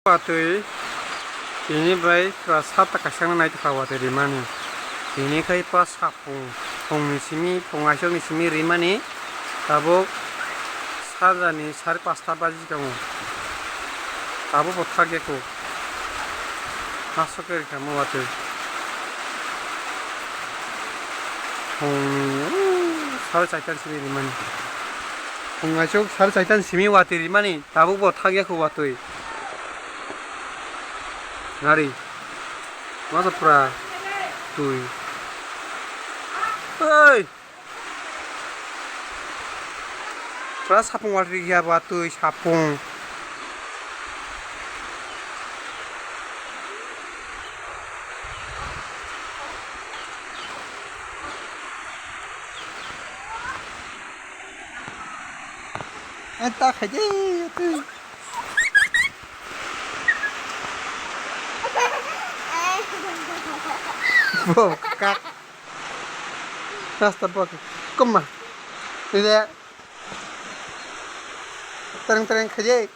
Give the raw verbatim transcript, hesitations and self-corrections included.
Watwi tini bai pura sata kaisa no nai tongkha watwi rimani. Tini khai pa sapung, pungni simi, pung aisokni simi rimani. Tabuk sanjani sari pasta baji tongo. Tabuk bo thakya kho. Aswk khe rikha mo watwi. Pungni, uh, sari chaitani simi rimani. Pung aisok sari chaitani simi watwi rimani. Tabuk bo thakya kho watwi. Nari. Masa pura twi. Oi! Pura sapung watwi ya ba twi sapung. Eta khaide twi. Bo kak. Rasta bak. Kuma. Ide. Tereng tereng khaide.